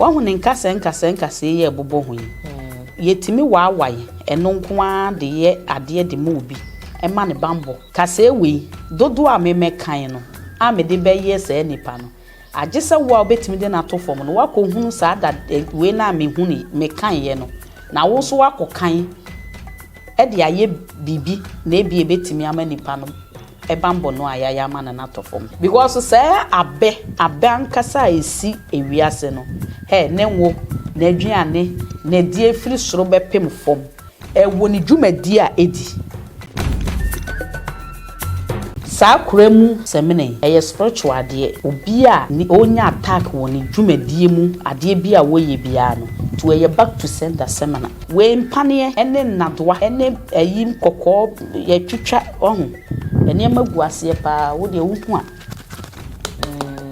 Woahu ne nkasɛɛ nkasɛɛ nkasɛɛ yi a ɛbobɔ ho yi? Yɛtumi waawae ɛno nko ara de yɛ adeɛ de ma obi, ɛma no bammɔ. Kasɛɛ wei, dodoɔ a me mɛkan no a mede bɛyɛ saa nipa no, agye sɛ wo a wobɛtumi de no ato fam no, woakɔhunu saa da wei no a mehunu, mekaeɛ no, na wo nso woakɔkan de ayɛ biribi na ebia ebetumi ama nipa no bammɔ no a yɛayɛ ama no no atɔ fam. Because sɛɛ abɛ, abɛ ankasa a esi ewiase no, hɛ, ne ngo, n'aduane, n'adie firi soro bɛpem fam, ɛwɔ ne dwumadie a edi. Saa kura mu samina yi, ɛyɛ spiritual adeɛ. Obi a ne ɔnya attack wɔ ne dwumadie mu, adeɛ bi a wɔyɛ biara no, nti ɛyɛ back to sender samina. Wei mpaneɛ ne nnadoa ne ayi kɔkɔɔ yɛtwitwa wahu, nneɛma gu aseɛ paa, wo deɛ wohu a,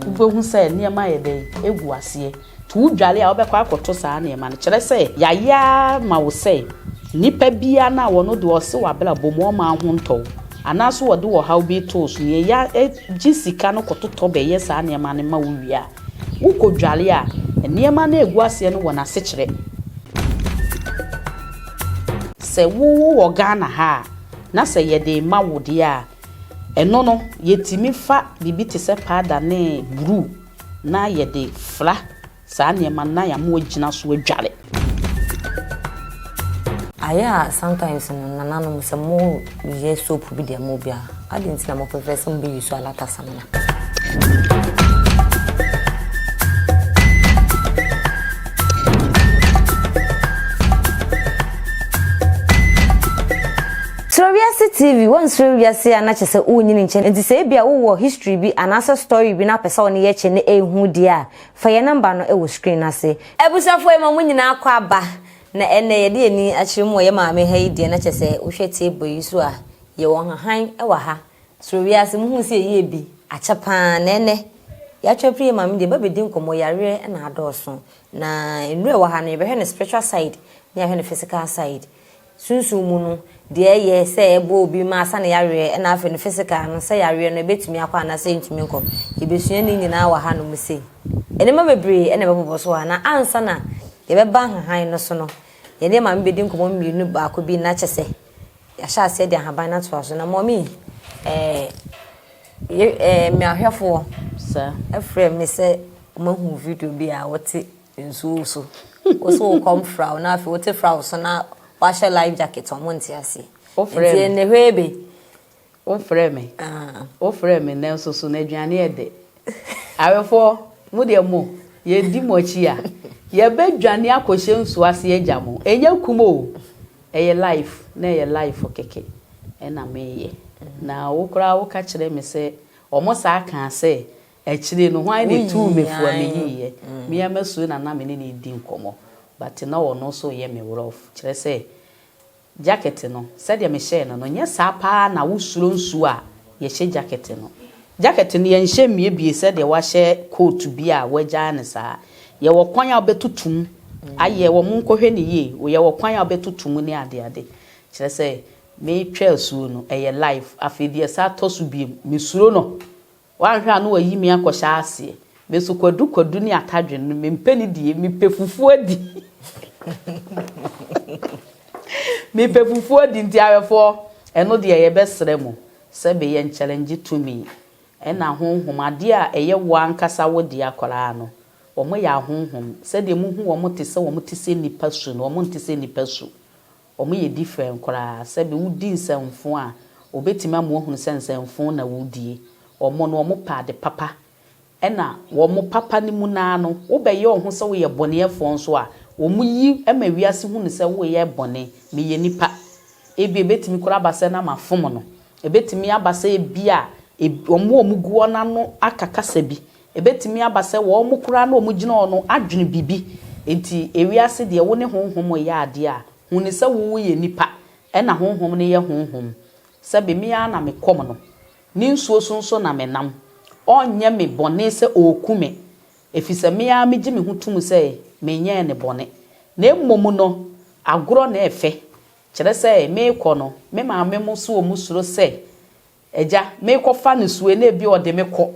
wobɛhu sɛ nneɛma ayɛ dɛn, ɛgu aseɛ. Nti wo dware a wobɛkɔ akɔto saa nneɛma no. Kyerɛ sɛ yɛayɛ ara ma wo sɛ nipa biara no a ɔno deɛ ɔse w'abrabɔ mu ɔmma wo ho ntɔ wo anaasɛ ɔde ɔhaw bi to wo so no yɛya gye sika no kɔtotɔ bɛyɛ saa nneɛma no ma wo wie a, wokɔ dware a nneɛma no a ɛgu aseɛ no wɔ n'asekyerɛ. Sɛ wo wowɔ Ghana ha a na sɛ yɛde rema wo deɛ a, ɛno no yɛtumi fa biribi te sɛ powder ne bruu na yɛde fra saa nneɛma no na yɛama wɔagyina so adware. Ayɛ a sometimes no nananom sɛ mo yɛ soap bi de ama obi a adɛn nti na mo prefer sɛ mo bɛ use alata samina? Suro Wiase TV, Woansuro wiase a na kyerɛ sɛ wonyini nkyɛ nti sɛ ebia wowɔ history bi anaasɛ story bi na wopɛ sɛ wo ne yɛ kyɛ na ɛhu deɛ a, fa yɛn number no wɔ screen no ase. Abusuafoɔ yɛma mo nyinaa akɔ aba na ɛnɛ yɛde yɛn ani akyerɛ mu wɔ yɛ maame ha yi deɛ na kyerɛ sɛ wohwɛ table yi so a yɛwɔ nhahan wɔ ha. Suro wiase muhuu sɛ yɛyɛɛ bi akyɛ paa na ɛnɛ yɛatwa afiri yɛ maame deɛ ba bɛdi nkɔmmɔ yareɛ na adɔɔso na nnuro ɛwɔ ha no yɛbɛhwɛ no spiritual side na yɛahwɛ no physical side. Sunsum mu no, deɛ ɛyɛ sɛ ɛbɔ obi ma asa ne yareɛ, ɛna afei no physical no, sɛ yareɛ no ɛbɛtumi akɔ anaasɛ ɛntumi nkɔ. Yɛbɛsua ne nyinaa wɔ hanom sei. Nneɛma bebree na ɛbɛbobɔ so wɔ ha, na ansa na yɛbɛba nhahan no so no, yɛne yɛn maame bɛdi nkɔmmɔ mmienu baako bi na kyɛ sɛ yɛahyɛ aseɛ de ahaban no atoa so. Na mɔmi, ɛɛ, yɛ, ɛɛ, me ahwɛfoɔ frɛ me sɛ wɔahu video bi a wɔte Nsuo so. Wo so wo kɔm fra wo na afei wote fra wo so na wahyɛ life jacket ɔmo nte aseɛ. Wofrɛ Nti me. ɛnɛ hwee be. Wofrɛ me. Ah. Wofrɛ me nanso so na aduane yɛ dɛ. Awɛfoɔ, mo deɛ mo, yɛdi mo akyi a, yɛbɛdwane akɔhyɛ nsuo ase agya mo. Ɛnyɛ kum o, ɛyɛ life, na ɛyɛ life kɛkɛ ɛna meyɛ. Na wo koraa woka kyerɛ me sɛ, wɔn saa kaa sɛ, Akyire no, hwan na ɛtuu me fo a meyiiɛ? Me ara m'asuo na na me ne no redi nkɔmmɔ, but na ɔno nso reyɛ me rough. Kyerɛ sɛ, jacket no, sɛdeɛ mehyɛɛ no no, nyɛ saa pa ara na wosuro nsuo a yɛhyɛ jacket no. Jacket no, yɛnhyɛ mmiebie sɛdeɛ woahyɛ coat bi a woagyaa no saa. Yɛwɔ kwan a wobɛtoto mu ayɛ, wɔn nkɔhwɛ no yie, yɛwɔ kwan a wobɛtoto mu ne adeade. Kyerɛ sɛ, metwa asuo no, ɛyɛ life. Afei deɛ ɛsan tɔ so bio, mesuro no. Woanhwɛ a na wayi me akɔhyɛ aseɛ. Me nso kwadu kwadu ne atadwene no mempɛ ne die, mepɛ fufuo adi. Mepɛ fufuo adi nti awɛfoɔ ɛno deɛ yɛbɛsrɛ mo sɛ beyɛ nkyɛlɛngye tumi ɛna honhom adeɛ a ɛyɛ wo ankasa wo dea koraa no wɔn yɛ ahonhom sɛdeɛ mohu wɔn te sɛ wɔn te sɛ nnipa su no wɔn nte sɛ nnipa su. Wɔn yɛ different koraa. Sɛbe wo di nsɛmfoo a, wɔbɛtumi ama woahunu sɛ nsɛmfoo na woredie. Wɔn no, wɔn pɛ ade papa. Ɛna wɔn papa no mu no ara no, wo bɛyɛ wo ho sɛ woyɛ bɔneɛfoɔ nso a, wɔn yi ma wiase hunu sɛ woreyɛ bɔne. Meyɛ nipa. Ebia ɛbɛtumi koraa aba sɛ na mafom no. Ɛbɛtumi aba sɛ ebia wɔn a wɔgu hɔ no ano aka kasa bi. Ɛbɛtumi aba sɛ wɔn koraa na wɔgyina hɔ no adwene biribi. Enti ewiase deɛ wo ne honhom reyɛ adeɛ a, hu no sɛ wo woyɛ nipa ɛna honhom no yɛ honhom. Sɛbe me ara na mekɔm no, ne nsuo so nso na menam. Ɔrenyɛ me bɔne sɛ ɔreku me, ɛfiri sɛ me ara megye me ho tom sɛ menyɛɛ no bɔne. Na mmom no, agorɔ na ɛfɛ. Kyerɛ sɛ merekɔ no, me maame mo nso wɔn suro sɛ Agya, merekɔfa no sue na ebia ɔde me kɔ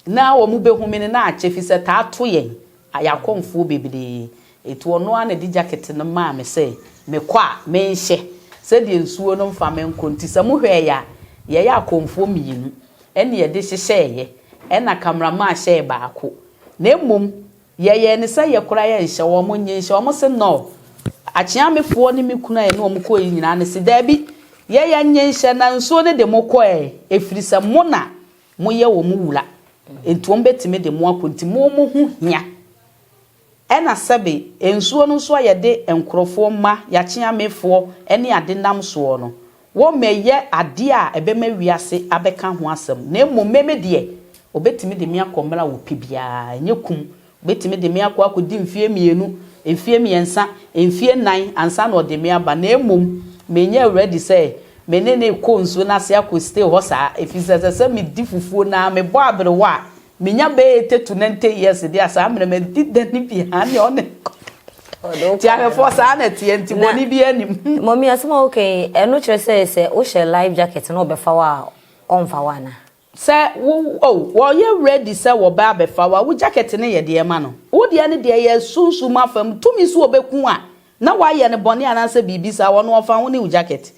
na wɔbɛhu me no na akyɛ, ɛfiri sɛ taa to yɛn. Y'akɔmfoɔ bebree. Enti ɔno ara na ɛde jacket no maa me sɛ mekɔ a menhyɛ sɛdeɛ nsuo no mfa me nkɔ. Nti sɛ mohwɛeɛ a, yɛyɛ akɔmfoɔ mmienu ɛna yɛde hyehyɛeɛ ɛna cameraman hyɛɛ baako. Na mmom yɛyɛɛ no sɛ yɛ koraa yɛnhyɛ, wɔn nye nhyɛ. Wɔn se nɔɔ. Akyeamefoɔ ne me kunu a yɛne wɔn kɔeɛ nyinaa no se daabi, yɛ yɛnnye nhyɛ na nsuo no de mo kɔɛ ɛfiri sɛ mo na Moyɛ wɔn wura, enti wɔbɛtumi de mo akɔ, nti mo mo ho hia. Ɛna sɛbe nsuo no nso a yɛde nkorɔfoɔ mma, yakyeamefoɔ ne ade nam soɔ no, wɔmmɛyɛ adeɛ a ɛbɛma wiase abɛka ho asɛm, na mmom me me deɛ, wɔbɛtumi de me akɔ mmerɛ a wɔpɛ biara, ɛnyɛ kum Obetumi de me akɔ akodi mfeɛ mmienu, mfeɛ mmiɛnsa, mfeɛ nnan ansa na ɔde me aba. Na mmom, menyɛ ready sɛ me ne no rekɔ nsuo no ase akɔ stay hɔ saa, ɛfiri sɛ ɛsɛ sɛ medi fufuo no ara, mebɔ aberewa a, menya bɛyɛ 80 to 90 years deɛ a, saa mmerɛ madi da no bi a, ɛnneɛ ɔne Ɔde wo Nti kɔ ahwɛfoɔ, saa na ɛteɛ, nti Na bɔne biara nnim. Mummy, asɛm a woka yi, ɛno kyerɛ sɛ sɛ wohyɛ life jacket na ɔbɛfa wo a, ɔmfa wo anaa? Sɛ wo oh wɔyɛ ready sɛ wɔbɛ abɛfa wo a, wo jacket no yɛ deɛ ma no. Wo deɛ no deɛ yɛ sunsum afa mu, tumi so ɔbɛku wo a, na wayɛ no bɔne anaasɛ biribi saa, ɔno ɔfa wo ne wo jacket.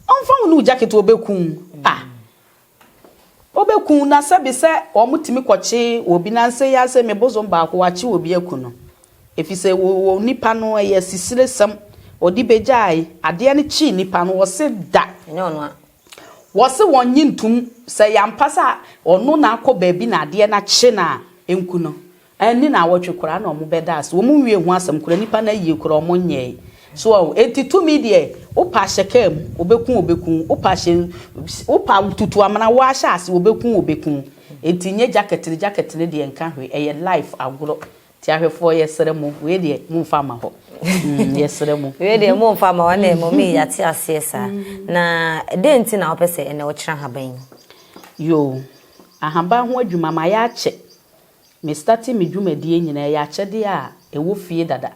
Ɔmfa wo ne wo jacket ɔbɛku wo. Ah! Ɔbɛku wo, na sɛbe sɛ wɔn tumi kɔkye obi, nansa yi ara sɛ me bosom baako wakye obi aku no. Efisɛ wɔ onipa no ɛyɛ asisiresɛm, ɔde bɛgyae, adeɛ no kyee nipa no, ɔse da. Ɛnyɛ ɔno a. Wɔse wɔnnye ntom sɛ ɛyɛ ampa sɛ ɔno na akɔ baabi na adeɛ no akye no a ɛnku no. Anni naawɔtwe koraa na wɔbɛda ase. Wɔn nwiee ho asɛm koraa, nipa no ayie koraa wɔn nyɛe. So wahu? Enti tumi deɛ, wopɛ ahyɛ kaa mu, wɔbɛku wo wɔbɛku wo, wopɛ ahyɛ, wopɛ tutu amena, woahyɛ ase, wɔbɛku wo wɔbɛku wo. Enti nyɛ jacket no, jacket no deɛ nka hwee, ɛyɛ life agorɔ. Nti ahwɛfoɔ yɛsrɛ mo wei deɛ momfa mma hɔ mm yɛsrɛ mo. Wei deɛ momfa mma hɔ ɛnna mummy yɛate aseɛ saa. Na dɛn nti na wopɛ sɛ ɛnɛ wokyerɛ ahaban yi? Yoo, ahaban ho adwuma mayɛ akyɛ. Me starte me dwumadie nyinaa ɛyɛ akyɛdeɛ a ɛwɔ fie dada.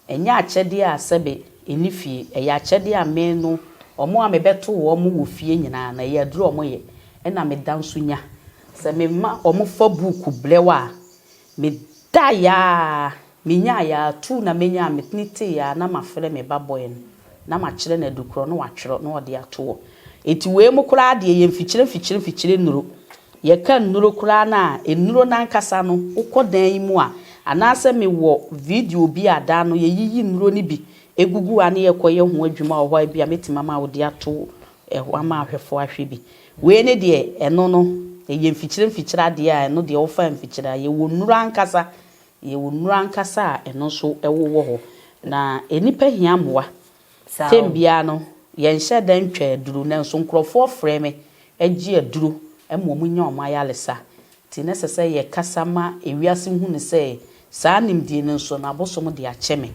Ɛnyɛ akyɛdeɛ a sɛbe ɛnni fie, ɛyɛ akyɛdeɛ a me no wɔn a mebɛto wɔn wɔ fie nyinaa no ɛyɛ aduro a wɔyɛ ɛna meda nso nya. Sɛ mema wɔfa buuku brɛ wo a, Medaeɛ ara, menyaeɛ ara, tuu na menyaa me tene teeɛ ara na mafrɛ me ba boy no na makyerɛ no adukorɔ na watwerɛ na ɔde ato hɔ. Enti wei mo koraa deɛ yɛ mfikyire mfikyire mfikyire nnuro. Yɛka nnuro koraa no a, nnuro no ankasa no, wokɔ dan yi mu a, anaasɛ mewɔ video bi a da no yɛyiyi nnuro no bi gugu ha na yɛkɔyɛ ho adwuma wɔ hɔ a ebia mɛtumi ama wode ato hɔ ama ahwɛfoɔ ahwɛ bi. Wei ne deɛ, ɛno no, ɛyɛ mfikyire mfikyire adeɛ a ɛno deɛ wofa mfikyire a, yɛwɔ nnuro ankasa, yɛwɔ nnuro ankasa a ɛno nso wowɔ hɔ. Na nnipa hia mmoa. Tɛm biara no, yɛnhyɛ da ntwa aduro, nanso nkurɔfoɔ frɛ me gye aduro ma wɔnya wɔn ayaresa. Nti na ɛsɛ sɛ yɛkasa ma ewiase hu no sɛ saa nimdie no nso no, abosom de akyɛ me,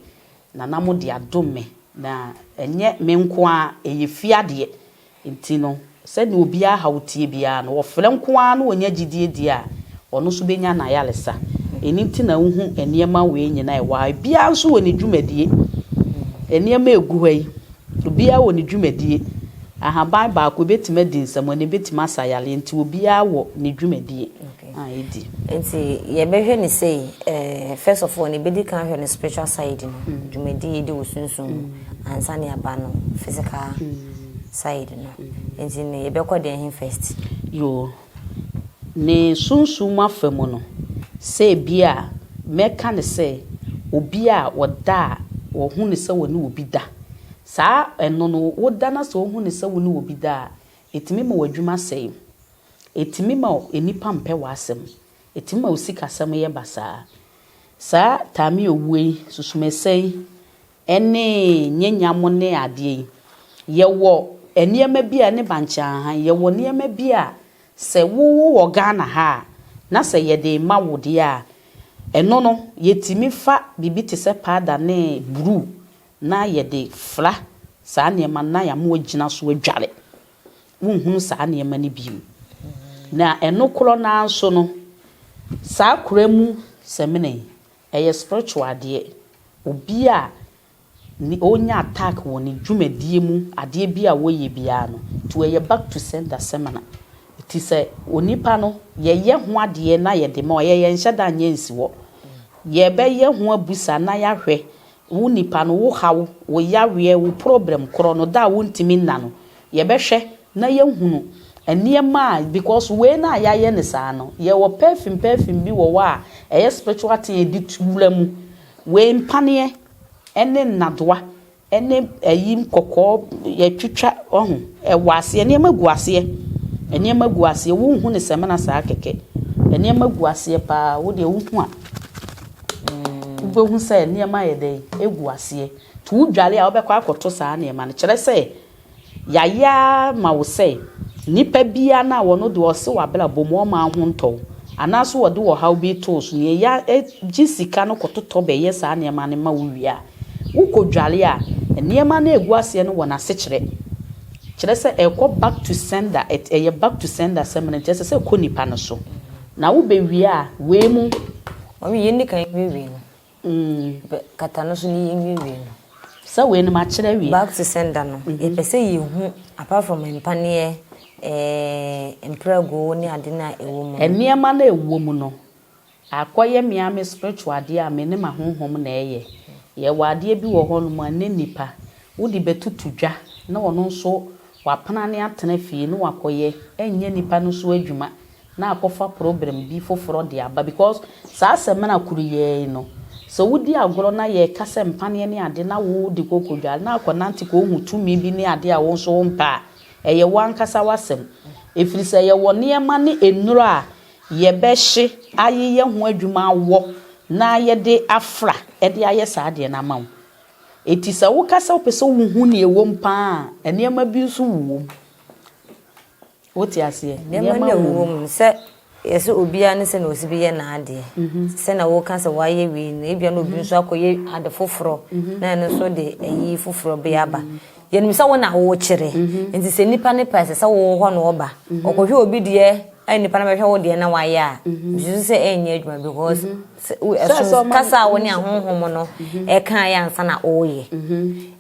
na na mode adom me, na ɛnyɛ me nko ara, ɛyɛ fie adeɛ. Nti no, sɛdeɛ obiara haw teɛ biara no, ɔfrɛ nko ara na ɔnya gyidie deɛ a, ɔno nso bɛnya n'ayaresa. Ɛno nti na wohu nneɛma wei nyinaa ɛwɔ ha. Obiara nso wɔ ne dwumadie. Nneɛma a ɛgu hɔ yi, obiara wɔ ne dwumadie. Ahaban baako, ɛbɛtumi adi nsɛmmɔne, ɛbɛtumi asa yareɛ, nti obiara wɔ ne dwumadie a ɛdi. Nti yɛbɛhwɛ no sei, eh, first of all no yɛbɛdi kan ahwɛ no spiritual side no, dwumadie yɛdi wɔ sunsum mu ansa na yɛaba no physical side no. Nti no yɛbɛkɔ deɛ he first? Yoo, ne sunsum mu afa mu no, sɛ ebia mɛka no sɛ obi a ɔda a ɔhu no sɛ ɔne obi da, saa ɛno no woda na sɛ wohu no sɛ wo ne obi da a, ɛtumi ma w'adwuma sɛe. Ɛtumi ma nnipa mpɛ w'asɛm. Ɛtumi ma wo sikasɛm yɛ basaa. Saa Taame owuo yi, susumɛsɛ yi, ɛne nyanya mo ne adeɛ yi, yɛwɔ nneɛma bi a ɛne bankye ahan, yɛwɔ nneɛma bi a sɛ wo wowɔ Ghana ha a, na sɛ yɛde rema wo deɛ a, ɛno no yɛtumi fa biribi te sɛ powder ne bruu na yɛde fra saa nneɛma no na yɛama woagyina so adware. wonhunu saa nneɛma no bio. Na ɛno korɔ no ara nso no, saa kora mu samina yi, ɛyɛ spiritual adeɛ. Obi a ne ɔnya attack wɔ ne dwumadie mu, adeɛ bi a wɔyɛ biara no, nti ɛyɛ back to sender samina. Nti sɛ onipa no, yɛyɛ ho adeɛ na yɛde ma, ɛyɛ yɛnhyɛ da nyɛ nsi hɔ. Yɛbɛyɛ ho abusa na yɛahwɛ wo nipa no, wo haw, wo yareɛ, wo problem korɔ no, da a wontumi nna no, yɛbɛhwɛ na yɛahunu nneɛma a, because wei no a yɛayɛ no saa no, yɛwɔ perfume perfume bi wɔ hɔ a ɛyɛ spiritual thing a yɛde tu wura mu. Wei mpaneɛ ne nnadoa ne ayi kɔkɔɔ yɛtwitwa wahu ɛwɔ aseɛ nneɛma gu aseɛ nneɛma gu aseɛ wonhu ne samina saa kɛkɛ nneɛma gu aseɛ paa wo deɛ wohu a wobɛhu sɛ nneɛma yɛ dɛn egu aseɛ nti wodware a wobɛkɔ akɔto saa nneɛma no kyerɛ sɛ Yɛayɛ ara ma wo sɛ, nipa biara no a ɔno deɛ ɔse w'abrabɔ mu ɔmma wo ho ntɔ wo, anaase ɔde ɔhaw bi reto wo so, nea yɛgye sika no kɔtotɔ bɛyɛ saa nneɛma no ma wo wie a, wokɔ dware a, nneɛma no a ɛgu aseɛ no wɔ n'asekyerɛ. Kyerɛ sɛ ɛrekɔ back to sender, ɛyɛ back to sender sɛm no, nti ɛsɛ sɛ ɛkɔ nipa no so. Na wobɛwie a, wei mu. Mami, yɛnni kan nwie wei no. Bɛ kata no so ne yɛnwiewie no. Sɛ wei no makyerɛ awie. Back to sender no, yɛpɛ sɛ yɛhu apart from mpaneɛ, eh, mprɛgow ne ade no a ɛwɔ mu no. Nneɛma no a ɛwɔ mu no, akɔyɛ me ara me spiritual adeɛ a me ne m'ahonhom na ɛyɛ. Yɛwɔ adeɛ bi wɔ hɔnom a ɛnnɛ nnipa, wode bɛtutu dwa na ɔno nso wapenane atena fie na wakɔyɛ, ɛnyɛ nnipa no so adwuma. na akɔfa probrɛm bi foforɔ de aba because saa samina koro yi ara yi no sɛ wodi agorɔ na yɛka sɛ mpaneɛ ne ade na wo de kɔ kɔdware na akɔ nante kɔ hu tumi bi ne ade a wo nso wo mpɛ a ɛyɛ wo ankasa w'asɛm ɛfiri sɛ yɛwɔ nneɛma ne nnuro a yɛbɛhye ayeyɛ ho adwuma awɔ na yɛde afra de ayɛ saa adeɛ no ama wo. Enti sɛ woka sɛ wopɛ sɛ wohu nea ɛwɔ mu paa a nneɛma bi nso wɔ mu. Wote aseɛ? Nneɛma no a ɛwɔ mu no, sɛ yɛsɛ obiara ne sɛnea ɔsi bi yɛ n'adeɛ. Sɛnea woka sɛ woayɛ wei no, ebia na obi nso akɔyɛ ade foforɔ na ɛno nso de ayi foforɔ bi aba. Yɛnim sɛ wo na wokyerɛ, nti sɛ nipa no pɛ ɛsɛ sɛ wowɔ hɔ na ɔba. Ɔkɔhwɛ obi deɛ a nipa no bɛhwɛ wo deɛ na wayɛ a, mesusu sɛ ɛnyɛ adwuma because ɛso kasa a wo ne ahonhom no ɛkaeɛ ansa na woyɛ.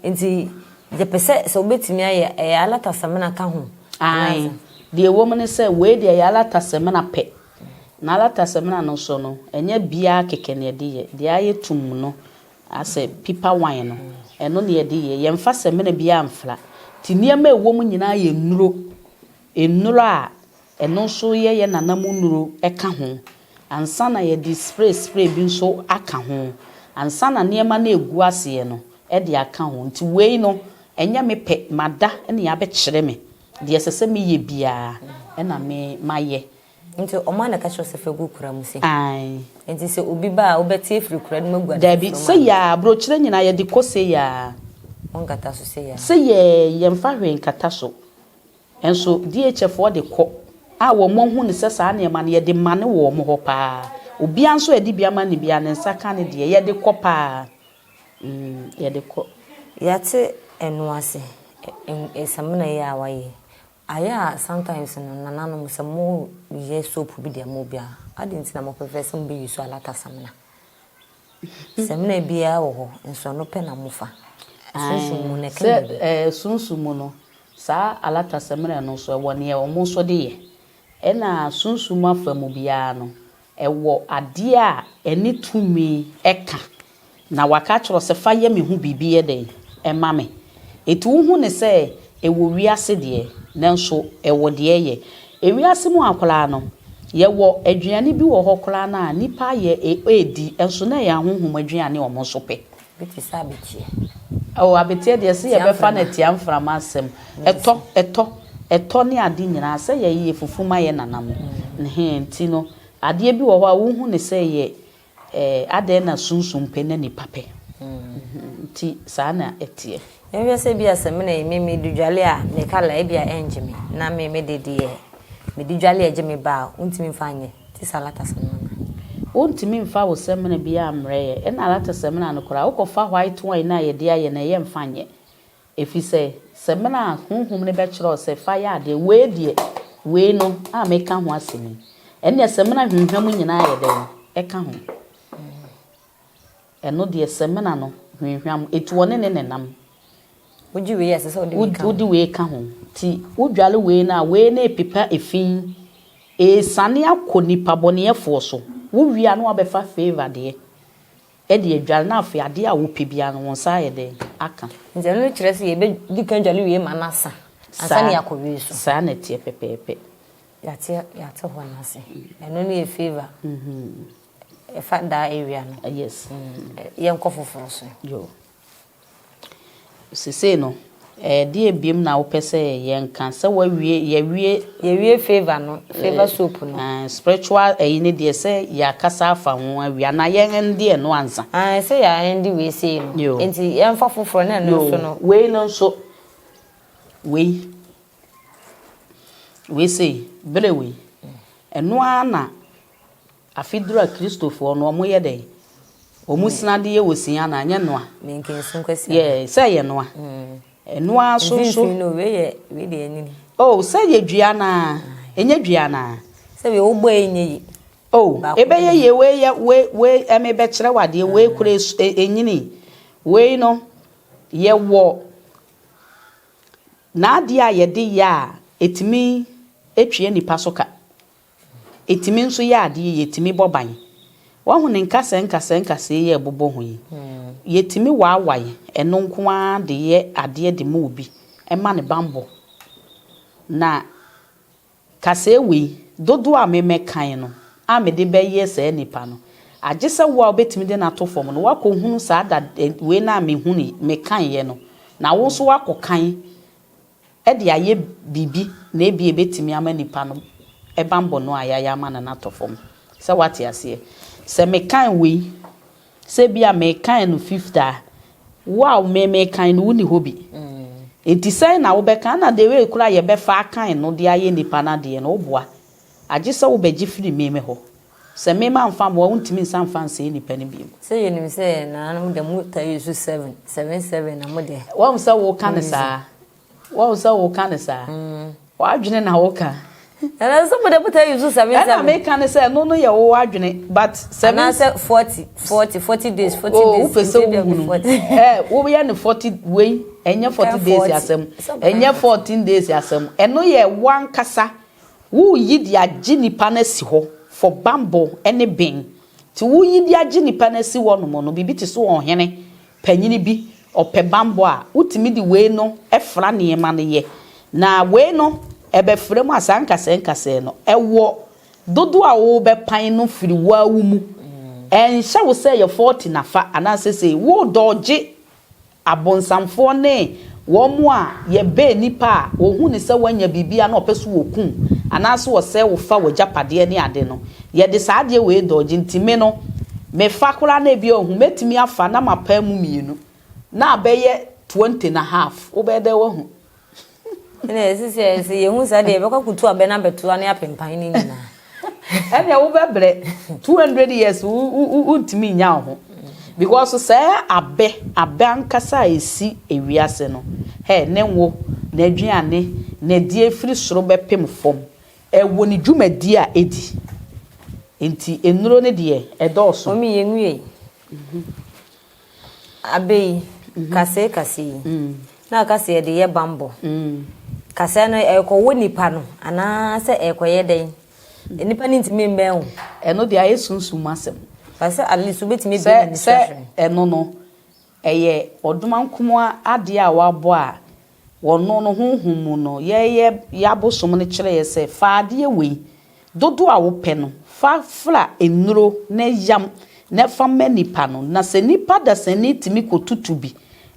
Nti yɛpɛ sɛ sɛ wobɛtumi ayɛ ɛyɛ alata samina ka ho. Aane, deɛ ɛwɔ mu ne sɛ, wei deɛ ɛyɛ alata samina pɛ. Na alata samina no nso no, ɛnyɛ biara kɛkɛ na yɛde yɛ. Deɛ ayɛ tumm no, asɛ pipa wine no, ɛno na yɛde yɛ. Yɛmfa samina biara mfra. Nti nneɛma a ɛwɔ mu nyinaa yɛ nnuro. Nnuro a ɛno nso yɛ yɛn nana mu nnuro ka ho. Ansa na yɛde spray spray bi nso aka ho. Ansa na nneɛma no a ɛgu aseɛ no de aka ho. Nti wei no, Ɛnyɛ me pɛ, mada na yɛabɛkyerɛ me deɛ ɛsɛ sɛ meyɛ biara ɛna me mayɛ. Nti ɔmo a na ɛka kyerɛ wo sɛ fa gu kura mu sei? Ae. Nti sɛ obi ba a wobɛte afiri kura no mu agu ade Daabi, foforɔ mu sei anaa? aa, brokyerɛ nyinaa yɛde kɔ sei aa. Monkata so sei aa? Sei aa, yɛmfa hwee nkata so. Nso DHF foɔ de kɔ a wɔn ahu no sɛ saa nneɛma no yɛde mane wɔ wɔn hɔ paa. Obiara nso a yɛde bi ama no biara ne nsa ka ne deɛ, yɛde kɔ paa. Mm, yɛde kɔ. Yɛate ɛno ase, ɛ samina yi a wayɛ yi, ayɛ a sometimes no nananom sɛ mo yɛ soap bi de ama obi a, adɛn nti na mo prefer sɛ mo bɛ use alata samina? Samina biara wɔ hɔ, nso ɛno pɛ na mo fa. Sunsum mu no ɛka biribi. Sɛ sunsum mu no, saa alata samina no nso ɛwɔ neɛ wɔn nso de yɛ. Ɛna sunsum afa mu biara no, Ɛwɔ adeɛ a ɛne tumi ka, na waka akyerɛ wo sɛ fa yɛ me ho biribi yɛ dɛn ma me. Enti wohu no sɛ ɛwɔ wiase deɛ, nanso ɛwɔ deɛ ɛyɛ. Ewiase mu a koraa no, yɛwɔ aduane bi wɔ hɔ koraa no a nnipa ayɛ redi, nso na ɛyɛ ahonhom aduane a wɔn nso pɛ. Bi te sɛ abeteɛ. Oh, abeteɛ deɛ sɛ yɛbɛfa no atia mframa asɛm. Ɛtɔ, ɛtɔ, ɛtɔ ne ade nyinaa sɛ yɛyɛ fufu ma yɛ nana mo. Nhee, nti no, adeɛ bi wɔ hɔ a wohu no sɛ ɛyɛ eh, adɛn na sunsum pɛ na nipa pɛ. Nti saa na ɛteɛ. Yɛnhwɛ sɛ ebia samina yi me mede dwale a me colour ebia ɛngye me na me mede deɛ mede dwale a ɛgye me ba a wontumi mfa nyɛ. Te sɛ alata samina no. Wontumi mfa wo samina biara mmrɛ yɛ. Ɛna alata samina no koraa, wokɔfa white wine no a yɛde ayɛ no a, ɛyɛ mfa nyɛ. Efisɛ samina a Honhom no bɛkyerɛ wo sɛ fa yɛ adeɛ, wei deɛ, wei no a meka ho asɛm yi, ɛnneɛ samina hwamhwam nyinaa yɛ dɛn? Ɛka ho. Ɛno deɛ samina no hwamhwam, etu ɔne ne nenam. Wogye wei a, ɛsɛ sɛ wode wei ka ho. Wode wei ka ho. Nti wodware wei no a, wei no repepa efi, ɛresiane akɔ nipa bɔneɛfoɔ so. Wowie a na woabɛfa favour deɛ. De adware na afei adeɛ a wopɛ biara no wo nsa ayɛ dɛn? Aka. Nti ɛno no kyerɛ sɛ yɛbɛdi kan adware wie ma no asa ansa na yɛakɔ wie so. Saa na ɛteɛ pɛpɛɛpɛ. Yɛate yɛate hɔ no ase. Ɛno no yɛ favour. Ɛfa daa area no. Yes. Yɛnkɔ foforɔ so. Yo. Sesei no, ɛdeɛn biom na wopɛ sɛ yɛnka? Sɛ woawie, yɛawie. Yɛawie favour no, favour soap no. Ɛɛ, spiritual ɛyi no deɛ sɛ yɛakasa afa ho awie anaa yɛn ɛnde ɛno ansa? Ae, sɛ yɛ ɛnde wei sei no. Yo. Nti yɛmfa foforɔ na ɛno nso no. Yo, wei no nso, wei, wei sei, berɛ wei, ɛno ara na Afe duru a Kristofoɔ no wɔn yɛ dɛn? Wɔn sini adeɛ wɔ sin anaa? Nyɛ noa? Menkensu nkwasi. Yeah, sɛ yɛ noa. Ɛnoa so nso. Mfimfini no wei yɛ wei deɛ ɛnyini. Oh, sɛ yɛ dua anaa? Ɛnyɛ dua anaa? Sɛ wei wobɔ a ɛnyɛ yie. Oh, ɛbɛyɛ yie wei yɛ wei wei ɛme bɛkyerɛ wo adeɛ wei kora ɛnyini. Wei no yɛ wɔ n'adeɛ a yɛde yɛ a ɛtumi ɛtwea nipa so ka. Ɛtumi nso yɛ adeɛ, yɛtumi bɔ ban. Woahu ne nkasɛɛ nkasɛɛ nkasɛɛ yi a ɛbobɔ ho yi? Yɛtumi waawae ɛno nko ara de yɛ adeɛ de ma obi, ɛma no banbɔ. Na kasɛɛ wei, dodoɔ a me mɛkan no, a mede bɛyɛ saa nipa no, agye sɛ wo a wobɛtumi de no ato fam no, woakɔhunu saa da wei no a mehunu, mekaeɛ no, na wo nso woakɔkan de ayɛ biribi na ebia ebetumi ama nipa no banbɔ no a yɛayɛ ama no no atɔ fam. Sɛ woate aseɛ? Sɛ mekan wei, sɛ ebia mekan no fifth a, wo a me mekan no wonni hɔ bi. Enti sɛn na wobɛka? Ɛna the way koraa a yɛbɛfa akan no de ayɛ nipa no adeɛ no, woboa. Agye sɛ wobɛgye firi me me hɔ. Sɛ me mamfa mmoa wo, wontumi nsan mfa nsɛe nipa no bio. Sɛ yɛnim sɛ nananom deɛ mo taa use seven, seven seven na mo deɛ. Wahu sɛ woka no saa? Wahu sɛ woka no saa? W'adwene na woka. Ɛna sɛ mo deɛ mo taa use seven seven. Ɛna meka no sɛ ɛno no yɛ wo adwene but seven. Anaasɛ 40, 40, 40 days, 40 days. Oh, wopɛ sɛ wohunu. Ɛ woyɛ no 40 wei ɛnyɛ 40 days asɛm, ɛnyɛ 14 days asɛm. Ɛno yɛ w'ankasa Woreyi de agye nipa no asi hɔ for banbɔ ne ben. Nti woreyi de agye nipa no asi hɔ nom no, biribi te sɛ ɔhene panyini bi, ɔpɛ banbɔ a, wotumi de wei no fra nneɛma no yɛ. Na wei no, ɛbɛfra mu a, saa nkasɛɛ nkasɛɛ no, ɛwɔ dodoɔ a worebɛpan no firi wo ara wo mu. Ɛnhyɛ wo sɛ ɛyɛ 40 na fa anaasɛ sei. Woredɔɔgye Abonsamfoɔ ne wɔn a yɛbɛn nnipa a wɔhu no sɛ woanya biribi a na wɔpɛ sɛ wɔku wo anaasɛ wɔsɛe wo fa w'agyapadeɛ ne ade no, yɛde saa adeɛ wei dɔɔgye. Nti me no, mefa koraa na ebia ɔhu, mɛtumi afa na mapae mu mmienu na abɛyɛ 20 na half, wobɛyɛ dɛn woahu? Ɛna ɛsɛ sɛ sɛ yɛhu saa deɛ yɛbɛkɔ akɔtu abɛ no abɛto ne apempan no nyinaa. Ɛnneɛ wobɛbrɛ 200 years wontumi nnya wo ho because sɛ abɛ abɛ ankasa a ɛsi ewiase no hɛ ne ngo n'aduane n'adie firi soro bɛpem fam ɛwɔ ne dwumadie a ɛdi nti nnuro no deɛ ɛdɔɔso. Mummy yɛnwie. Abɛ yi, kasɛe kasɛe yi, na aka sɛ yɛde yɛ bammɔ. Kasɛe no, ɛrekɔwɔ nipa no anaasɛ ɛrekɔyɛ dɛn? Nipa no ntumi mmɛn wo. Ɛno deɛ ayɛ sunsum mu asɛm. Ba sɛ at least wobɛtumi abue n'ani so Sɛ ahwɛ. ɛno no, ɛyɛ ɔdomankomoa adeɛ a wabɔ a, wɔno no honhom mu no, yɛyɛ yɛabosom no kyerɛ yɛ sɛ fa adeɛ wei, Dodoɔ a wopɛ no, fa fra nnuro na yam na fa ma nipa no. Na sɛ nipa dasani tumi kɔtutu bi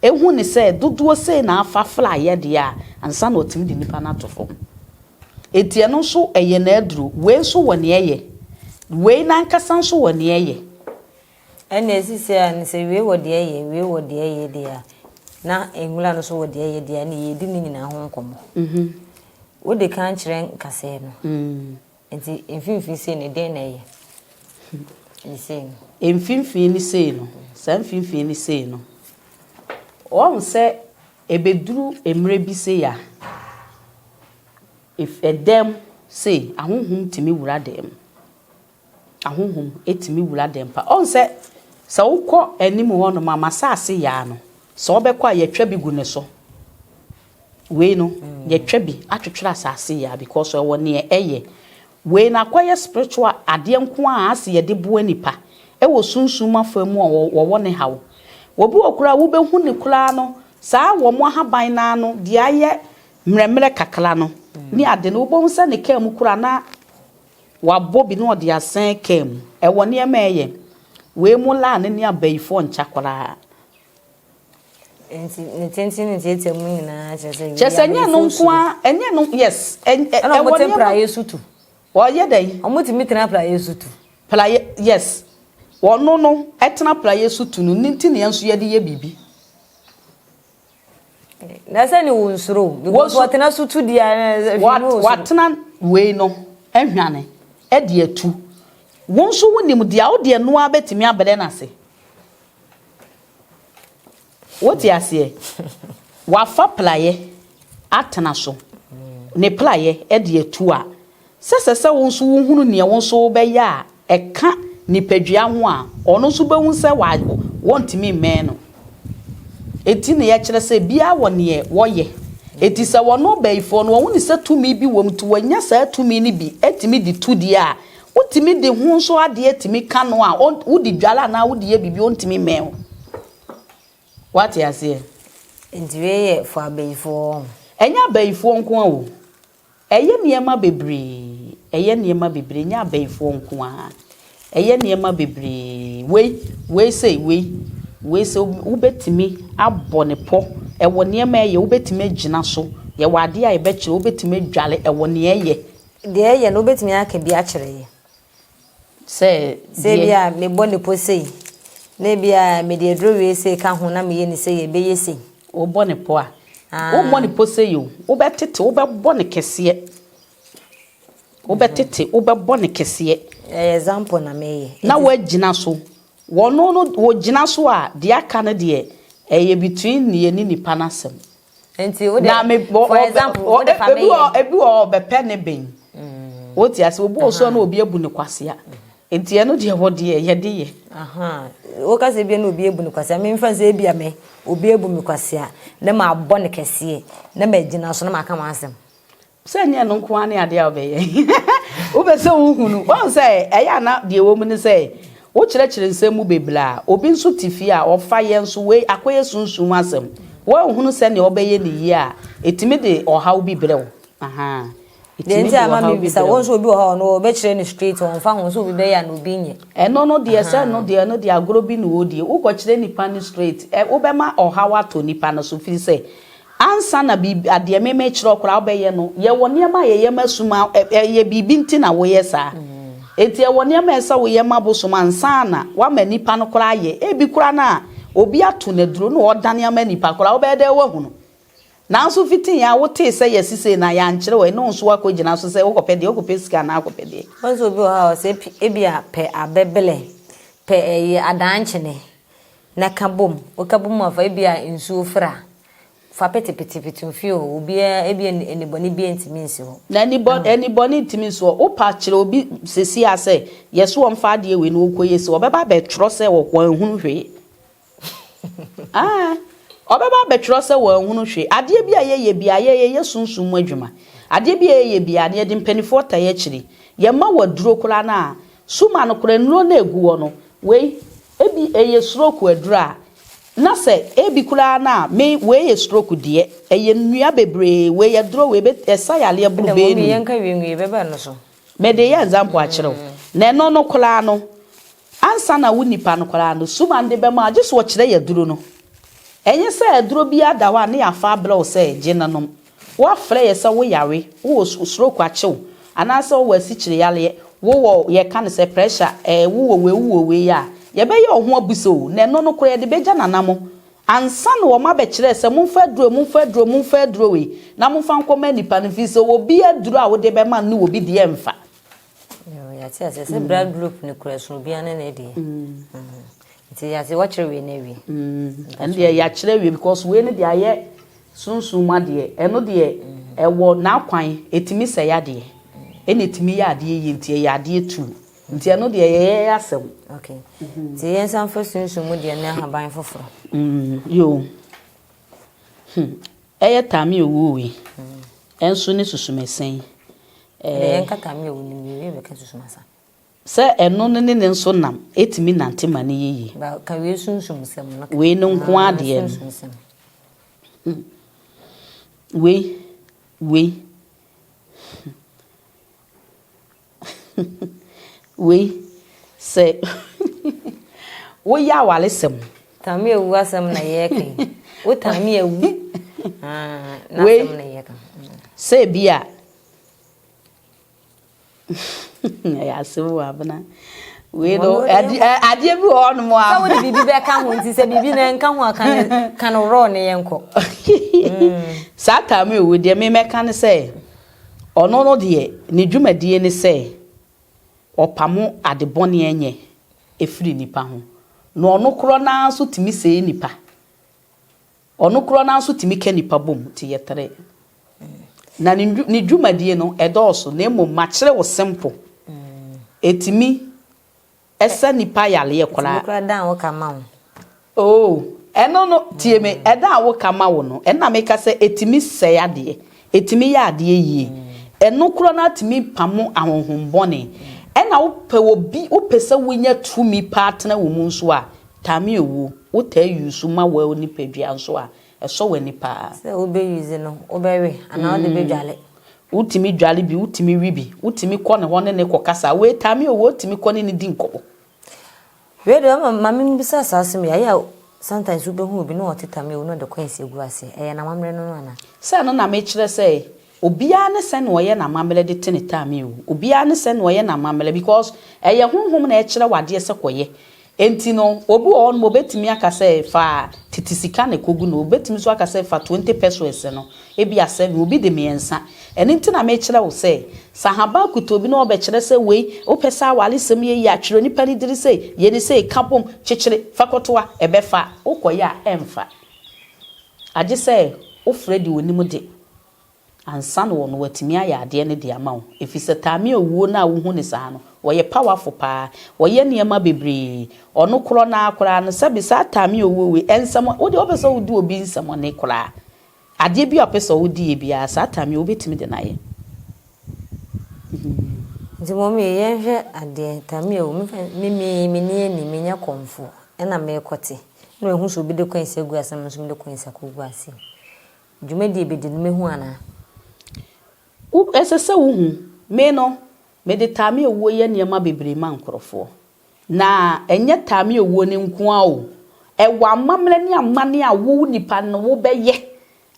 hu no sɛ dodoɔ sei na afa fra yɛ deɛ a, ansa na ɔtumi de nipa no ato fam. Enti ɛno nso ɛyɛ n'aduro. Wei nso wɔ nea ɛyɛ. Wei no ankasa nso wɔ nea ɛyɛ. Ɛnna sisi a no sɛ wei wɔ deɛ ɛyɛ, wei wɔ deɛ ɛyɛ deɛ a, na nwura no nso wɔ deɛ ɛyɛ deɛ a, ɛnna yɛredi ne nyinaa ho nkɔmmɔ. Wode kan kyerɛ nkasɛɛ no. Nti mfimfini sei no, deɛn na ɛyɛ? Ne sei no. Mfimfini ne sei no, saa mfimfini ne sei no, woahu sɛ ɛbɛduru mmerɛ bi sei a, ɛdan mu sei, ahonhom tumi wura dan mu. Ahonhom tumi wura dɛm pa. Ɔhu sɛ, sɛ wokɔ anim hɔ nom a, m'asase yaa no, sɛ wobɛkɔ a, yɛtwa bi gu ne so. Wei no, yɛtwa bi atwetwere asase yaa because ɛwɔ neɛ ɛyɛ. Wei no akɔyɛ spiritual adeɛ nko ara a ase yɛde boa nipa. Wɔ sunsum afa mu a wɔwɔ ne haw. Obi wɔ koraa a wobɛhu no koraa no, saa wɔn ahaban no ara no, deɛ ayɛ mmerɛmmerɛ kakra no ne ade no, wobɛhu sɛ ne kaa mu koraa na wabɔ bi na ɔde asɛn kaa mu. Ɛwɔ nneɛma a ɛyɛ. Wei mu laa no ne abayifoɔ nkya koraa. Nti ne tenten ne ntiatia mu nyinaa kyerɛ sɛ Kyerɛ sɛ ɛnyɛ ɛno nko ara, ɛnyɛ ɛno, yes, ɛwɔ nneɛma. Ɛna wɔte praeɛ so tu. Wɔyɛ dɛn? Wɔtumi tena praeɛ so tu. Praeɛ, yes. Wɔno no tena praeɛ so tu no, ne nti na yɛn nso yɛde yɛ biribi. Na sɛ ne wɔn suro o, because wɔtena so tu deɛ hwee ne wɔn suro. Wɔatena wei no ahwane de atu. Wo nso wonim deɛ, wo deɛ no ara bɛtumi abrɛ no ase. Wote aseɛ? Wafa praeɛ atena so, ne praeɛ de atu a, sɛ ɛsɛ sɛ wo nso wohunu deɛ wo nso wobɛyɛ a ɛka nipadua ho a, ɔno nso bɛhu sɛ wa, wɔntumi mmɛn no. Enti na yɛkyerɛ sɛ biara wɔ neɛ wɔyɛ. Enti sɛ wɔno bayifoɔ no, wɔhu ne sɛ tumi bi wɔ mu, nti wɔanya saa tumi no bi atumi de tu deɛ a, wotumi de ho nso adeɛ tumi ka no a, wode dware anaa wode yɛ biribi, ɔntumi mmɛn wo. Woate aseɛ? Nti wei yɛ for abayifoɔ? Ɛnyɛ abayifoɔ nko ara o. Ɛyɛ nneɛma bebree. Ɛyɛ nneɛma bebree. Ɛnyɛ abayifoɔ nko ara. Ɛyɛ nneɛma bebree. Wei, wei sei, wei, wei sɛ wobɛtumi abɔ ne pɔ. Ɛwɔ nneɛma ɛyɛ, wobɛtumi agyina so. Yɛwɔ adeɛ a yɛbɛkyerɛ, wobɛtumi adware, ɛwɔ nea ɛyɛ. Deɛ ɛyɛ no, wobɛtumi aka bi akyerɛ yɛ? Sɛ Sɛ ebia mebɔ ne pɔ sei, na ebia mede aduro wei sei ka ho na meyɛ no sei a, ɛbɛyɛ sei. Wobɔ ne pɔ a, wommɔ ne pɔ sei o, wobɛtete, wobɛbɔ no kɛseɛ. Wobɛtete, wobɛbɔ no kɛseɛ. Ɛyɛ example na meyɛ. Na woagyina so. Wɔno no, wɔgyina so a, deɛ aka no deɛ, ɛyɛ between yɛne nipa no asɛm. Nti wo de, for example, wo de fa me yɛ. Ebi wɔ hɔ ɔbɛpɛ ne ben. Wote ase, obi wɔ so a na obi abu no kwasea. Nti ɛno deɛ wɔ deɛ yɛde yɛ. Woka sɛ ebia na obi abu no kwasea, memfa sɛ ebia me, obi abu me kwasea, na mabɔ no kɛseɛ, na magyina so na maka m'asɛm. Sɛ ɛnyɛ ɛno nko ara ne adeɛ a wobɛyɛ. Wopɛ sɛ wohunu. Woahu sɛ ɛyɛ a na deɛ ɛwɔ mu ne sɛ wokyerɛkyerɛ nsɛm mu bebree a, obi nso te fie a ɔfa yɛn nso wei akɔyɛ sunsum asɛm. Woanhunu sɛdeɛ wobɛyɛ no yie a, ɛtumi de ɔhaw bi brɛ wo. Ahaa. Deɛ Ɛtumi nti de a ma ɔhaw bi mebisa brɛ wo wo. nso obi wɔ hɔ a ɔno ɔbɛkyerɛ no straight ɔmfa ho sɛ obi bɛyɛ a na obi nyɛ. Ɛno no deɛ sɛ ɛno deɛ ɛno deɛ agorɔ bi na wɔredie. Wokɔkyerɛ nipa no straight, ɛ wobɛma ɔhaw atɔ nipa no so firi sɛ Ansa na biribi, adeɛ me mekyerɛ wo koraa wobɛyɛ no, yɛwɔ nneɛma a yɛyɛ ma sum a, ɛyɛ biribi nti na woyɛ saa. Enti ɛwɔ nneɛma a ɛsɛ sɛ woyɛ ma bosom ansa na woama nipa no koraa ayɛ. Ebi koraa no a, obi ato no aduro na ɔredane ama nipa koraa, wobɛyɛ dɛn woahu no? Nanso fiti a wotee sɛ yɛse sei na yɛankyerɛ wo, ɛne wo nso woakɔgyina so sɛ wokɔpɛ deɛ, wokɔpɛ sika anaa wokɔpɛ deɛ. Wohu sɛ obi wɔ hɔ a ɔsɛ ebia pɛ abɛbelɛ, pɛ ɛyi adankyene, Na ka bom, woka bom a fa ebia nsuo fra, fa petepete fie hɔ, obiara ebia anibɔne biara ntumi nsi hɔ. Na anibɔ anibɔne ntumi nsi hɔ. Wopa kyerɛ obi seesei ara sɛ yɛ so ɔmfa adeɛ wei na ɔnkɔyɛ sei, ɔbɛba abɛtwerɛ sɛ wanhunu hwee. Aah, ɔbɛba abɛtwerɛ sɛ wanhunu hwee. Adeɛ bi a yɛyɛ biara, yɛyɛ yɛ sunsum mu adwuma. Adeɛ bi a yɛyɛ biara no, yɛde mpanimfoɔ tae akyiri. Yɛma wo aduro koraa no a, suma no koraa, nnuro no a ɛgu hɔ no, wei, Ebi ɛyɛ stroke aduro a, na sɛ ebi koraa no a, me wei yɛ stroke deɛ, ɛyɛ nnua bebree, wei aduro wei bɛ ɛsa yareɛ boro Ɛdɛ bɛyɛ mɔmi num. yɛnka wie nwie bɛba no so. Mede yɛ example akyerɛ wo. Na ɛno no koraa no, ansa na wo nipa no koraa no, suman de bɛma wo, gye sɛ ɔkyerɛ yɛ aduro no. Ɛnyɛ sɛ aduro biara da hɔ a ne yɛafa abrɛ wo sɛ gye na nom. Woafrɛ yɛ sɛ wo yare, wowɔ stroke akye wo, anaasɛ wowɔ asikyire yareɛ, wowɔ yɛka no sɛ pressure, ɛɛ wowɔ wei wowɔ wei a, yɛbɛyɛ wo ho abisa o, na ɛno no koraa yɛde bɛgya nana mo ansa na wɔn abɛkyerɛ sɛ momfa aduro, momfa aduro, momfa aduro wei na momfa nkɔma nipa no, firi sɛ obi aduro a wode bɛma no ne obi deɛ mfa. Yoo, yɛate aseɛ sɛ blood group no kura sono biara ne ne deɛ. Nti yɛate wakyerɛ wei no awie. Ɛno deɛ yɛakyerɛ awie because wei no deɛ ayɛ sunsum mu adeɛ. Ɛno deɛ ɛwɔ n'akwan, ɛtumi sɛe adeɛ ɛna ɛtumi yɛ adeɛ yie nti ɛyɛ adeɛ tuu. Nti ɛno deɛ ɛyɛ yɛn asɛm. Okay. Nti yɛnsan mfa sunsum mu deɛ ne ahaban foforɔ. Yoo. Hmm. Ɛyɛ Tammy owuo wei nso ne susumɛsɛn. Ɛdeɛ yɛnka Tammy owu no wie bɛka susumasa. Sɛ ɛno no ne ne nso nam, ɛtumi nante ma no yɛ yie. Ba ka wei sunsumsɛm no. Wei no nko ara Ah, deɛ no. sunsumsɛm. Wei, wei. Wei, sɛ woyɛ awaresɛm. Tame awu asɛm na yɛreka yi. Wo tame awu. Ah, Wei, n'asɛm na yɛreka. sɛ bi a ɛyɛ asɛm wɔ abena. Wei no, adeɛ bi wɔ hɔnom a. Sɛ wode biribi bɛka ho nti sɛ biribi na nka ho a ka no ka no raw ne yɛnkɔ. Saa tame awu deɛ me mɛka ne sɛ ɔno no deɛ ne dwumadie ne sɛ ɔpamo ade bɔne ɛnyɛ ɛfiri nipa ho. Na ɔno korɔ naa nso tumi sɛe nipa. Ɔno korɔ naa nso tumi ka nipa bom nti yɛtere. Na ne dwumadie no ɛdɔɔso na mmom makyerɛ wo simple. Ɛtumi ɛsɛ nipa yareɛ koraa. Ɛtumi koraa dan wo ka ma wo. Oh, ɛno no tie me ɛda a woka ma wo no ɛna meka sɛ ɛtumi sɛe adeɛ. Ɛtumi yɛ adeɛ yie. Ɛno korɔ no atumi pamo ahonhom bɔne. Ɛna wopɛ obi wopɛ sɛ wonya tumi paa tena wo mu nso a tame owuo wotaa use ma wo nipadua nso a ɛsɔ w'ani paa. Sɛ wobɛ use no wobɛwe anaa wode bɛdwale. Wotumi dwale bi, wotumi wi bi, wotumi kɔ ne hɔ ne ne kɔ kasa. Wei tame owuo wotumi kɔ ne ne di nkɔmmɔ. Wei deɛ ma ma membisa saa asɛm yi ayɛ a sometimes wobɛhu obi na ɔte tame owu na ɔde coins agu ase ɛyɛ n'amammerɛ no no anaa? Sɛ no na mekyerɛ sɛ obiara ne sɛ na ɔyɛ n'amammerɛ de te ne tame owu. Obiara ne sɛ na ɔyɛ n'amammerɛ because ɛyɛ honhom na ɛkyerɛ wadeɛ sɛ kɔyɛ. Enti no obi wɔ hɔnom obetumi aka sɛ fa tete sika na ekogu no obetumi nso aka sɛ fa 20 pesos no ebi asɛ no obi de mmiɛnsa. Ɛno nti na mekyerɛ wo sɛ sahaba kuta obi na ɔbɛkyerɛ sɛ wei wopɛ sɛ awaresɛm yɛ yie atwerɛ nipa ne diri sɛ yɛ ne sɛ ka bom kyekyere fa kɔtoa ɛbɛfa wokɔyɛ a ɛmfa. Agye sɛ wofrɛ de onim de ansa na wɔno watumi ayɛ adeɛ no de ama wo. Ɛfiri sɛ taame owuo no a wohu ne saa no, wɔyɛ powerful paa. Wɔyɛ nneɛma bebree. Ɔno korɔ naa koraa no sɛbi saa taame owuo wei ɛnsɛm wode wopɛ sɛ wodi obi nsɛmɔne koraa. Adeɛ bi a wopɛ sɛ wodi yɛ biara saa taame wobɛtumi de no ayɛ. Nti mɔmi yɛnhwɛ adeɛ tame owu me me me ni ani menyɛ kɔmfo ɛna merekɔte na mehu sɛ obi de coins agu ase na me nso mede coins akɔgu ase. Dwumadie bɛdi no mehu anaa? Wo ɛsɛ sɛ wohu me no mede taame owuo yɛ nneɛma bebree ma nkurɔfoɔ. Na ɛnyɛ taame owuo no nko ara o. Ɛwɔ amammerɛ ne amanne a wo nipa no wobɛyɛ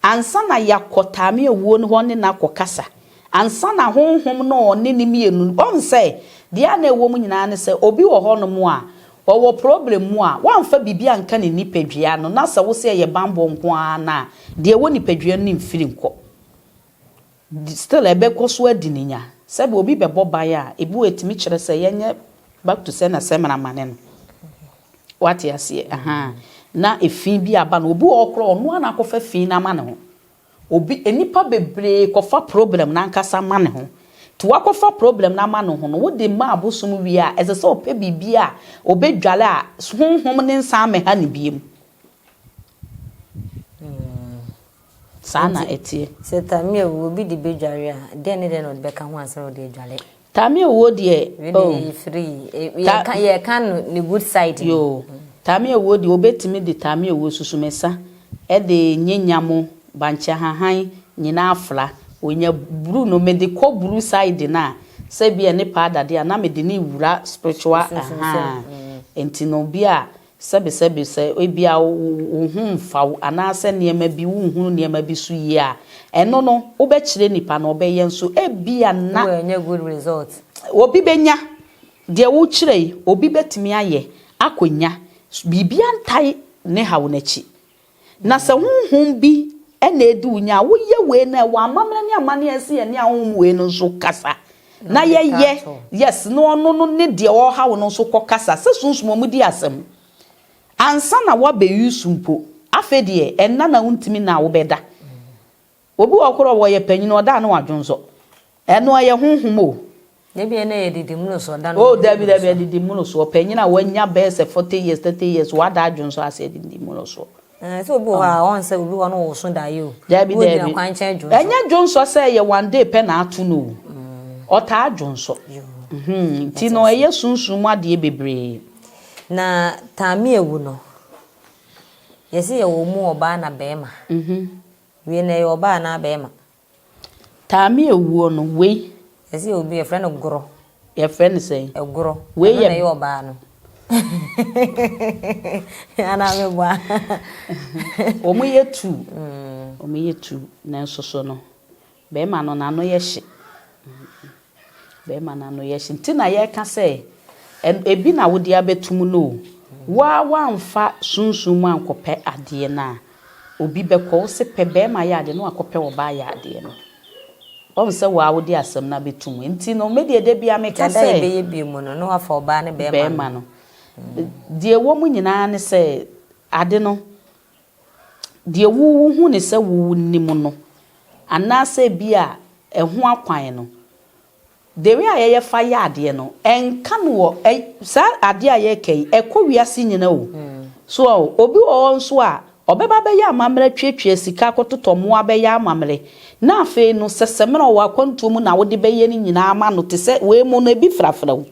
ansa na yɛakɔ taame owuo no hɔ ne no akɔkasa. Ansa na honhom no ɔne ne mmienu ɔn sɛ deɛ a na ɛwɔ mu nyinaa ne sɛ obi wɔ hɔnom a ɔwɔ problem mu a wamfa biribi anka ne nipadua no na sɛ wo sɛ ɛyɛ bambɔ nko ara na deɛ ɛwɔ nipadua no mfiri nkɔ. Still ɛbɛkɔ so adi ne nya. Sɛbi obi bɛbɔ ban a ebi wɔ etumi kyerɛ sɛ yɛnyɛ back to sɛ na sɛ mmara mane no. Wate aseɛ aha na efi bi aba no obi wɔ hɔ koraa ɔno ara na akɔfa fi no ama ne ho. Obi nipa bebree kɔfa problem n'ankasa ma ne ho. Nti wakɔfa problem no ama ne ho no wode ma abosom wie a ɛsɛ sɛ ɔpɛ biribi a obɛdwale a honhom ne nsa amɛha ne biem. Saa na ɛteɛ. Sɛ tame awu obi de bɛdware a deɛ ne deɛ na ɔde bɛka ho ansa na ɔde adwale. Taame owuo deɛ. Wei deɛ yɛ free. Yɛka yɛka no ne good side. Yoo. Taame owuo deɛ obetumi de taame owuo susumesa ɛde nye nyamo bankye ahahan nyinaa afra. Onya buru no mede kɔ buru side no a sɛ bi a ne paa dade a na mede ne wura spiritual ahan. Nti no bi a sɛbi sɛbi sɛ ebi a wo ho mfa wo anaasɛ nneɛma bi wonhunu nneɛma bi so yie a ɛno no wobɛkyerɛ nipa no ɔbɛyɛ nso ebi a na Wɔanya good result. obi bɛnya deɛ wokyerɛ yi obi bɛtumi ayɛ akɔnya biribi antae ne haw n'akyi na sɛ honhom bi ɛna edi wo nya a woyɛ wei na ɛwɔ amammerɛ ne amanneɛ ɛsɛ yɛ ne ahonhom wei no nso kasa na yɛyɛ yes na ɔno no ne deɛ ɔhaw no nso kɔ kasa sɛ sunsum ɔmo di asɛm ansa na woabɛyi so mpo afei deɛ ɛnna na wontumi na wobɛda obi wɔ korɔ wɔyɛ panyin ɔda no wadwonsɔ ɛno ɛyɛ honhom o. Ebi ɛna yɛ didi mu no so ɔda no. Oh dabi dabi ɛdidi mu no so ɔpanyin a wanya bɛyɛ sɛ 40 years 30 years wada adwonsɔ ase ɛdidi mu no so. Ɛɛ sɛ obi wɔ hɔ a ɔn sɛ obi wɔ no wɔ so da yi o. Dabi dabi kwan nkyɛn dwonsɔ. Ɛnyɛ dwonsɔ sɛ ɛyɛ one day pɛ na ato no o. Ɔtaa dwonsɔ. Nti no ɛyɛ sunsum mu adeɛ bebree. Na Taame awu no, yɛse yɛwɔ mu ɔbaa na bɛɛma. Wei no ɛyɛ ɔbaa anaa bɛɛma? Taame awuo no, wei. Yɛse yɛwɔ bi yɛfrɛ no gorɔ. Yɛfrɛ no sɛn? Ɛgorɔ. Wei Ɛno yɛ. na ɛyɛ ɔbaa no. Anaa meboa? Wɔn yɛ tuu. Wɔn yɛ tuu nanso so no, bɛɛma no n'ano yɛ hye. Bɛrima no ano yɛ hye nti na yɛka sɛ ebi na wode abɛto mu no o. Wo ara woamfa sunsum mu ankɔpɛ adeɛ no a, obi bɛkɔ. Wo se pɛ bɛrima yɛ adeɛ na wakɔpɛ ɔbaa yɛ adeɛ no. Woahu sɛ wo ara wode asɛm no abɛto mu. Nti no, me deɛ da biara meka Nti ada a sɛ. yɛbɛyɛ bio mu no, na wafa ɔbaa ne bɛrima no. Bɛrima no. Deɛ ɛwɔ mu nyinaa ne sɛ, ade no, deɛ wo wohu no sɛ wonim no, anaasɛ ebia ɛho akwan no, the way a yɛyɛ fa yɛ adeɛ no, ɛnka no wɔ, ɛ, saa adeɛ a yɛreka yi, ɛkɔ wiase nyina o. So ɔho, obi wɔ hɔ nso a, ɔbɛba abɛyɛ amammerɛ atuatua sika akɔtotɔ mmoa abɛyɛ amammerɛ, na afei no, sɛ samina ɔwɔ akwantuo mu na wode bɛyɛ ne nyinaa ama no, te sɛ wei mu no, ebi frafra o,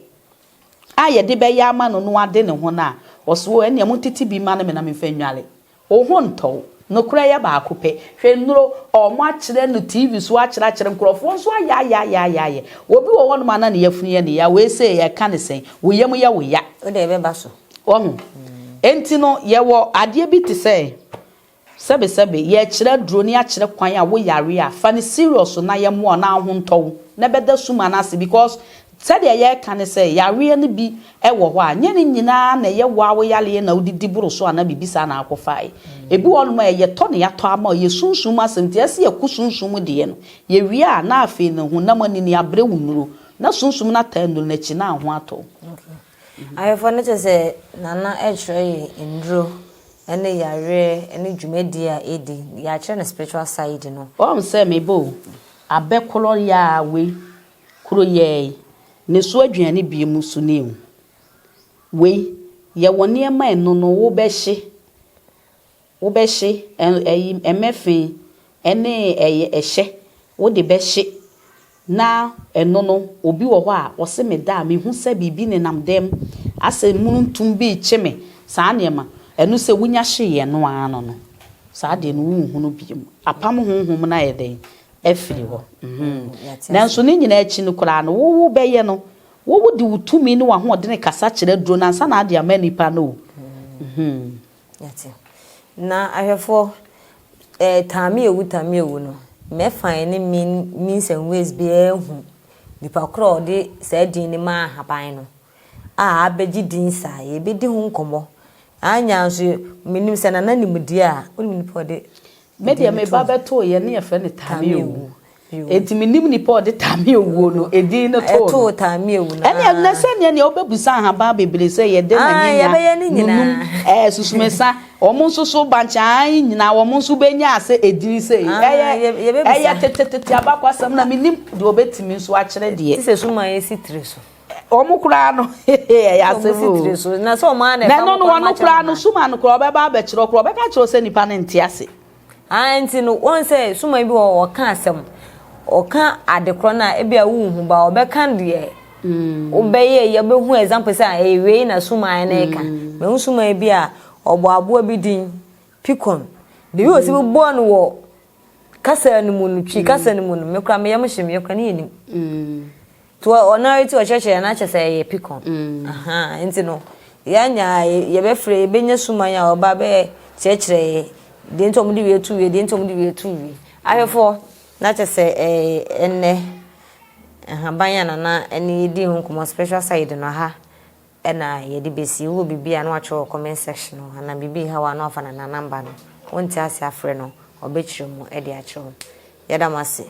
a yɛde bɛyɛ ama no no ade ne ho no a, ɔse o ɛneɛ montete bi mma no me na memfa nnwale. Wo ho ntɔ wo. Nokorɛ yɛ baako pɛ. Hwɛ nnuro, ɔmo akyerɛ no TV so akyerɛ akyerɛ nkorɔfoɔ nso ayɛ ayɛ ayɛ ayɛ ayɛ. Obi wɔ hɔnom a na ne yafunu yɛ ne ya, wei sei yɛka ne sɛn, wo yam yɛ wo ya. Wo deɛ ɛbɛba so. Wahu? Enti no yɛwɔ adeɛ bi te sɛ Sɛbesɛbe, yɛrekyerɛ aduro ne akyerɛ kwan a wo yare a, fa no serious na yɛmmoa wo na wo ho ntɔ wo na bɛda sum ano ase because sɛdeɛ yɛreka ne sɛ yareɛ no bi wɔ hɔ a, nyɛ ne nyinaa na ɛyɛ wo ara wo yareɛ na wode di boro so anaa biribi saa na akɔfaeɛ. Ebi wɔ hɔnom a ɛyɛ tɔ na yɛatɔ ama wo, ɛyɛ sunsum mu asɛm nti ɛsɛ sɛ yɛko sunsum mu deɛ no, yɛwie a na afei no honam ani no yɛabrɛ wo nnuro na sunsum no ataa nnuro no akyi na wo ho atɔ wo. Ahwɛfoɔ no kyerɛ sɛ Nana rekyerɛ yɛn nnuro ne yareɛ ne dwumadie a ɛdi. Yɛakyerɛ no spiritual side no. Woahu sɛ me ba o, abɛ korɔ yi ara wei, kuro yɛɛ yi, ne so aduane bie mu so ni o. Wei, yɛwɔ nneɛma ɛno no wobɛhye, wobɛhye, ɛyi, ɛmɛfe ɛne ɛyɛ ɛhyɛ, wode bɛhye Na ɛno no, obi wɔ hɔ a, ɔse meda a, mehu sɛ biribi nenam dɛm, asɛ mununtum bi rekye me, saa nneɛma. Ɛno sɛ wonya hye ɛno ara no no, saa adeɛ no wonhunu biom. Apam honhom no ayɛ dɛn? Afiri hɔ. Mm-hmm. Nanso ne nyinaa akyi no koraa no, wo wobɛyɛ no, wo wode wo tumi ne w'ahoɔdene kasa kyerɛ aduro no ansa na ade ama nipa no o. Mm-hmm. Yɛate. Na ahwɛfoɔ, eh, Taame awu, Taame awu no, mɛfa ne mean, means and ways biara ahu nipa korɔ a ɔde saa din no maa ahaban no a abɛgye din saa. Yɛbɛdi ho nkɔmmɔ. Anya nso, menim sɛ Nana nim deɛ a, wonim nipa a ɔde Me deɛ me ba bɛtoo yɛ ne yɛfrɛ no Taame awu. Enti menim nipa a ɔde Taame owuo no edin no too no. Ɛtoo Taame owu no. Ɛne ɛnɛ sɛ neɛ neɛ wobɛbusa ahaban bebree sɛ yɛ dɛn na nyanya, nunum, ɛɛ susumesa, wɔn nso so bankye nyinaa wɔn nso bɛnya sɛ edin sei. Ɛyɛ ɛyɛ tetetete abakwasɛm na menim deɛ ɔbɛtumi nso akyerɛ deɛ. Te sɛ suman esi tiri so. Wɔn koraa no ɛyɛ asɛm o. Na sɛ wɔn ara na ɛfa wɔn kɔ no ama wɔn koraa no suman no koraa ɔbɛba abɛkyerɛ koraa ɔbɛka akyerɛ sɛ nipa no nte ase. Aane nti no woahu sɛ suman bi wɔ hɔ ɔka asɛm, ɔka adekorɔ no a ebia wonhu but ɔbɛka deɛ wobɛyɛ yi wobɛhu example sɛ ɛyɛ wei na suman no reka. Mahu suman bi a ɔbɔ aboa bi din, picon. The way ɔsi bobɔɔ no wɔ kasa no mu no, Twi kasa no mu no, me koraa me yam hye me, yɛ koraa ne yɛnim. Nti ɔno ara ti ɔkyerɛkyerɛ na kyerɛ sɛ ɛyɛ pikɔn. Ahaa nti no yɛanya yɛbɛfrɛ yɛbɛnya suman a ɔba bɛ kyerɛkyerɛ yɛ deɛ nti wɔde wie to wie deɛ nti wɔde wie to wie. Ahwɛfoɔ na kyerɛ sɛ ɛɛ ɛnnɛ nhaban a nana ɛne yɛdi ho nkɔmmɔ special side no ha ɛna yɛde bɛsi. Wowɔ biribi a na watwerɛ wɔ comment section hɔ anaa biribi reha wo a na wafa nana number no. Wonte ase afrɛ no ɔbɛkyerɛ mu de akyerɛ wo. Yɛda mo ase.